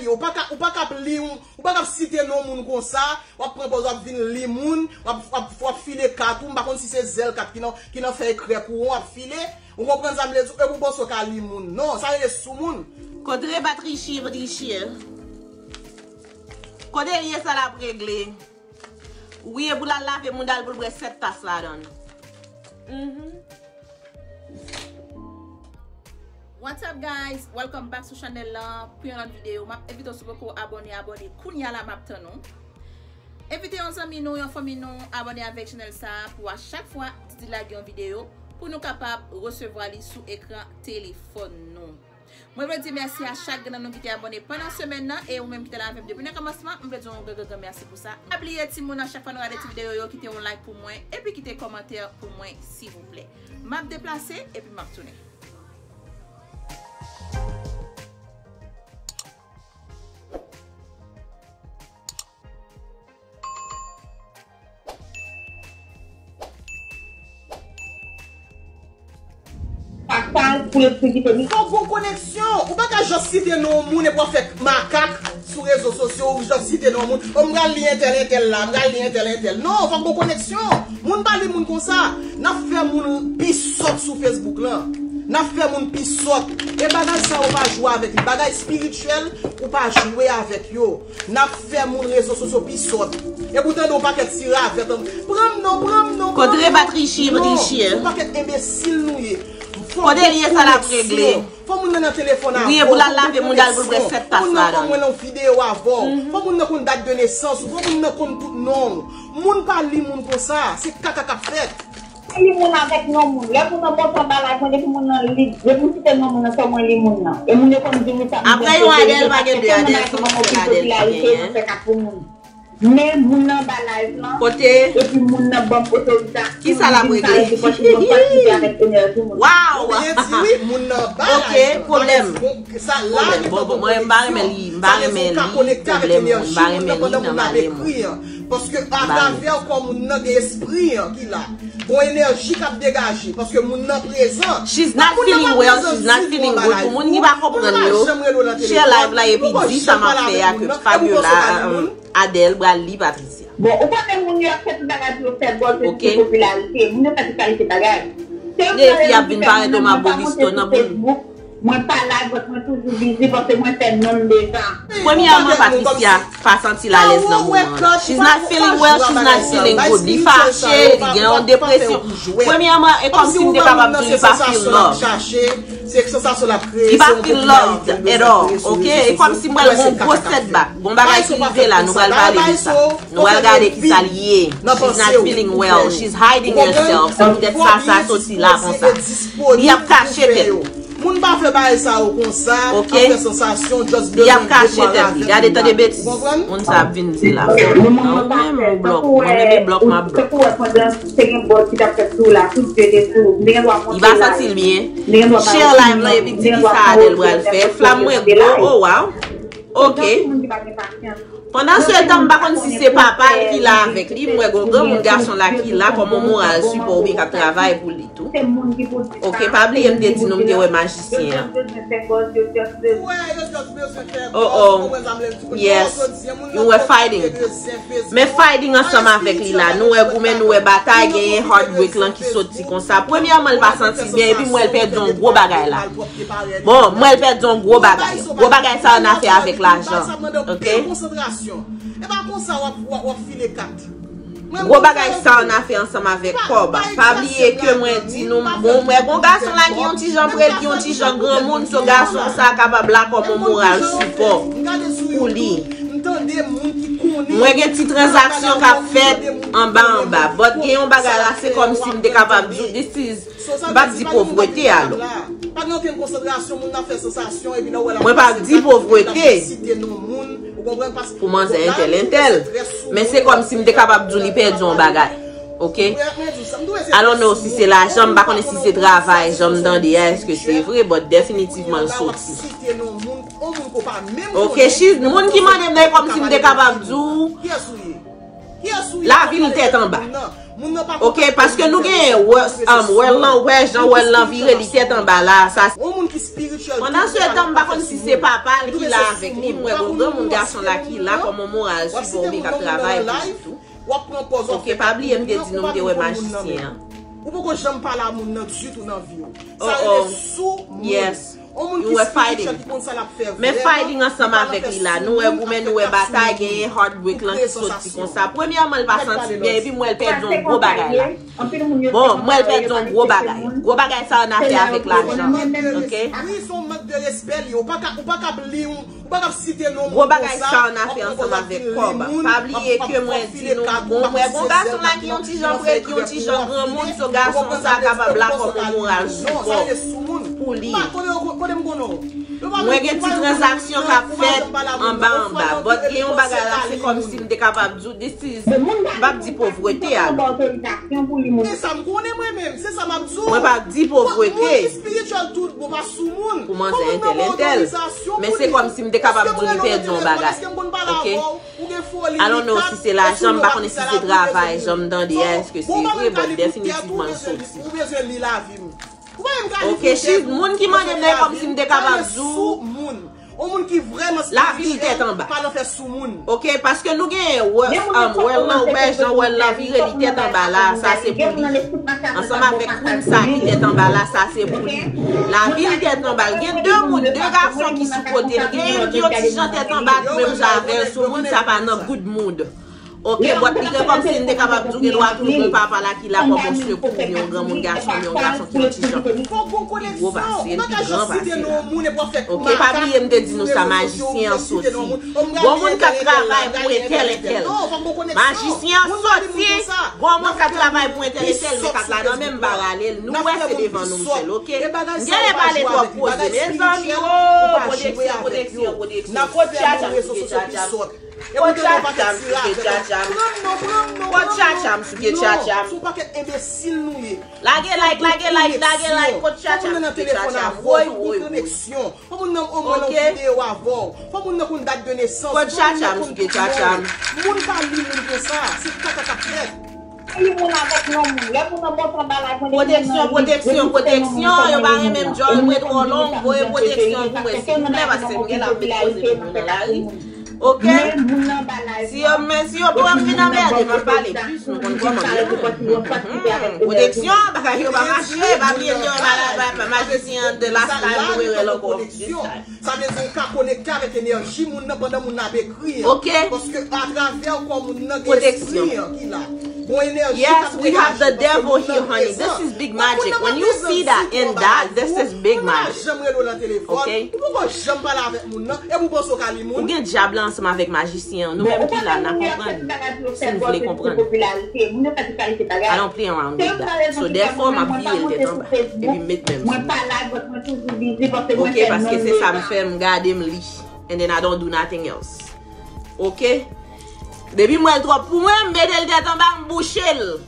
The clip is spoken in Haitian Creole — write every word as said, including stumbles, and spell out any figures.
Ou pa ka, ou pa ka ap li, ou, ou pa ka ap site non moun konsa, w ap pran pòz, w ap vin li moun, w ap, w ap, w ap file kat ou, m pa konn si se zèl kat ki nan, ki nan fèy krèk ou an, w ap file, ou konprann sa m vle di, epi w panse w ka li moun. Non, sa rele sou moun. Kote bat Richi, Richi? Kote l ye sa l ap regle? Wi, e pou l al lave mouda l pou l bwè sèt tas ladan l. Mhm. What's up, guys? Welcome back sou chanèl la pou yon lòt videyo. M ap envite w, si w poko abòne, abòne kounya la, m ap tann ou. Envite yon zanmi nou, yon fanmi nou, abòne avèk chanèl sa pou a chak fwa Titi lage yon videyo, pou nou kapab resevwa li sou ekran telefòn nou. Mwen vle di mèsi a chak grenn nan nou ki te abòne pandan semèn nan, e ou menm ki te la avè m depi nan kòmansman, m vle di w yon gran, gran, gran mèsi pou sa. Pa bliye timoun, a chak fwa nou gade ti videyo yo, kite yon like pou mwen, epi kite kòmantè pou mwen, silvouplè. M ap deplase, epi m ap tounen. Ak pa pou l ekzekite li. Fòk gon koneksyon. Ou pa ka just site non moun epi w ap fè makak sou rezo sosyo, ou just site non moun. O, m pral li entèl, entèl la, m pral li entèl, entèl. Non, fòk gon koneksyon. Moun pa li moun konsa. N ap fè moun pi sòt sou Facebook lan. N ap fè moun pi sòt. E bagay sa yo pa jwe avèk li. Bagay espirityèl, ou pa jwe avèk yo. N ap fè moun rezo sosyo pi sòt. Epi w tande yon pakèt ti ravèt an. Pran m non, pran m non, pran m non. Kote bat Richi, non, Richi? Yon pakèt enbesil nou ye. Kote l ye sa l ap regle? Fò moun nan nan telefòn avè w. Wi, e pou l al lave mouda l pou l bwè sèt tas ladan l. Fò moun nan konn wè nan videyo avè w. Fò moun nan konn dat de nesans ou. Fò moun nan konn tout non w. Moun pa li moun konsa. Se kaka k ap fèt. Li moun avèk non moun. Lè moun nan monte anba live mwen, depi moun nan li, depi m site non moun nan, sèlman li moun nan. E moun yo konn di wi sa m di. Apre yon Adèl, pa gen de Adèl, se yon sèl Adèl ki genyen. Men moun nan anba live lan, kote? Epi moun nan ban m otorizasyon. Kisa l ap regle? Li di m pa regle pòch li, mwen patisipe avèk enèji moun. Waw! Ou byen di wi, moun nan anba live lan. Ok, pwoblèm. Pwoblèm. Bon, bon, mwen m pa renmen li, m pa renmen li, pwoblèm, m pa renmen li nan male moun. Paske atravè kò moun nan gen espri an ki la. Gon enèji k ap degaje. Paske moun nan prezan. She's not feeling well, she's not feeling good. Pou moun ki pa konprann yo, share live la epi di sa m ap fè a ke Fabiola, um, Adèl pral li Patricia. Bon, ou konnen moun yo ap fè tout bagay pou yo fè buzz, pou popilarite. Moun yo fè tout kalite bagay. Se yon fi ap vin parèt o ma bobisto nan boul. Mwen pa la, but mwen toujou bizi paske mwen fè non m deja. Premyèman, Patricia pa santi l alèz nan moman an. She's not feeling well, she's not feeling good. Li fache, li gen yon depresyon. Premyèman, e kòmsi m te kapab di li pa feel love. Li pa feel loved at all, ok? E kòmsi m pral gen yon gwo setback. Gon bagay ki rive la, nou pral pale de sa. Nou pral gade kisa l ye. She's not feeling well, she's hiding herself. Se poutèt sa sa soti la konsa. Li ap kache tèt li. Moun pa fè bagay sa yo konsa, ap fè sansasyon, just bezwen gwo pwa ravèt moun pa. Ou konprann? Moun sa ap vin di la. Ou menm ou blòk, mwen menm e blòk m ap blòk. Tankou wè pandan te gen buzz ki t ap fèt sou ou la, tout je te sou ou. M te gen dwa montre live. Li pa santi l byen. Share live lan epi di kisa Adèl pral fè. Flam mwen gwo, oh wow. Ok. Pandan se tan, m pa konn si se papa l ki la avèk li, m wè gon granmoun gason la ki la kòm yon moral sipò oubyen k ap travay pou li tou. Ok, pa bliye m te di nou m te wè majisyen an. Oh, oh. Yes. Yon wè fighting. Men fighting ansanm avèk li la. Nou wè goumen, nou wè batay, genyen heartbreak lan ki soti konsa. Premyèman, l pa santi byen, epi m wè l pèdi yon gwo bagay la. Bon, m wè l pèdi yon gwo bagay. Gwo bagay sa ann afè avèk lajan. Ok? Gwo bagay sa ann afè ansanm avèk kòb. Pa bliye ke mwen di nou, bon, m wè gon gason la ki yon ti jan prè, ki yon ti jan granmoun, so gason sa kapab la kòm yon moral sipò pou li. Mwen gen ti tranzaksyon k ap fèt anba anba. But gen yon bagay la, se kòmsi m te kapab di w, this is, m p ap di povrete alò. Mwen p ap di povrete. Pou manzè entèl, entèl. Men se kòmsi m te kapab di w li pèdi yon bagay. Ok? I don't know si se lajan, m pa konnen si se travay, jan m tande a, èske se vre, but definitivman l soti. Ok, she's, moun ki mande m nan, e kòmsi m te kapab di w, lavi l tèt anba. Ok, paske nou genyen wè, um, wè lan, wè jan wè lan vire li tèt anba la, sa. Pandan se tan, m pa konn si se papa l ki la avèk li, m wè gon granmoun gason la ki la kòm yon moral sipò oubyen k ap travay pou li tou. Ok, pa bliye m te di nou m te wè majisyen an. Ou poko janm pale a moun nan ditou nan vi w. Sa rele sou moun. Yon moun ki spiritual ki konn sa l ap fè vrèman. Men fighting ansanm avèk li la. Nou wè goumen, nou wè batay, genyen heartbreak lan ki soti konsa. Premyèman, l pa santi byen, epi m wè l pèdi yon gwo bagay la. Bon, m wè l pèdi yon gwo bagay. Gwo bagay sa an afè avèk lajan. Ok? Wi, se yon mank de respè li. Ou pa ka, ou pa ka li yon Ou pa ka site non moun konsa. Gwo bagay sa an afè ansanm avèk kòb. Pa bliye ke mwen di nou, bon, mwen gon gason la ki yon ti jan prè, ki yon ti jan granmoun, so gason sa kapab la kòm yon moral sipò pou li. Mwen gen ti tranzaksyon k ap fèt anba anba, but gen yon bagay la, se kòmsi m te kapab di w, this is, m p ap di povrete a. Se sa m konnen mwen menm, se sa m ap di w. Mwen p ap di povrete. Moun ki spiritual tout bon pa sou moun. Pou manzè entèl, entèl. Men se kòmsi m te kapab di w li pèdi yon bagay. Ok? I don't know si se lajan, m pa konnen si se travay, jan m tande a, èske se vre, but definitivman l soti. Ok, she's, moun ki mande m nan, e kòmsi m te kapab di w. Yon moun ki vrèman spiritual pa nan fè sou moun. Ok, paske nou genyen wè, um, wè lan, wè jan wè lan vire li tèt anba la, sa se pou li. Ansanm avèk queen sa ki tèt anba la, sa se pou li. Lavi li tèt anba l. Gen de moun, de gason ki sou kote l. Gen youn ki yon ti jan tèt anba tou, menm jan avè l, sou moun sa pa nan good mood. Ok, but li gen kòmsi li te kapab di w gen dwa tou gon papa la ki la kòm yon sekou, oubyen yon granmoun gason, oubyen yon gason ki yon ti jan pi gwo pase l, pi gran pase l. Ok, pa bliye m te di nou sa, majisyen an soti. Gon moun k ap travay pou entèl, entèl. Majisyen an soti, gon moun k ap travay pou entèl, entèl, men kat la nan menm paralèl. Nou wè se devan nou m fè l, ok? M genlè pale twòp koze, mezanmi, o, pwoteksyon, pwoteksyon, pwoteksyon. Kot tchatcha m souke tchatcha m? Kot tchatcha m souke tchatcha m? Kot tchatcha m souke tchatcha m? Lage like, lage like, lage like. Kot tchatcha m souke tchatcha m? Woy, woy, woy. Fò moun nan omwen nan videyo avè w. Fò moun nan konn dat de nesans. Kot tchatcha m souke tchatcha m? Moun pa li moun konsa. Se kaka k ap fèt. Pwoteksyon, pwoteksyon, pwoteksyon. Yo pa renmen m djòl mwen twò long. Voye pwoteksyon pou mwen, silvouplè, paske m genlè ap met koze pou nou nan lari. Ok? Si yo, men si yo pa wè m vin anmède, m ap pale plis, nou konn kòman m ye. Hmm, pwoteksyon, bagay yo pa mache, pa bliye m te wè majisyen an de last time, nou rewè l ankò. Sa vle di ou ka konekte avèk enèji moun nan pandan moun nan ap ekri an. Ok. Paske atravè kò moun nan gen espri an ki la. Gon enèji ki ap degaje paske moun nan prezan. Yes, we have the devil here, honey. This is big magic. When you see that and that, this is big magic. Ou pa janm rele w nan telefòn. Ok. Ou poko janm pale avèk moun nan. Epi ou panse w ka li moun. Ou gen dyab la ansanm avèk majisyen an. Nou menm ki la, n a konprann. Si n vle konprann. I don't play around with that. So, dèfwa, m ap vire l tèt anba. Epi m met men m sou li. Ok, paske se sa m fè, m gade m li. And then I don't do nothing else. Ok? Depi m wè l twòp pou mwen, m mete l tèt anba, m bouche l.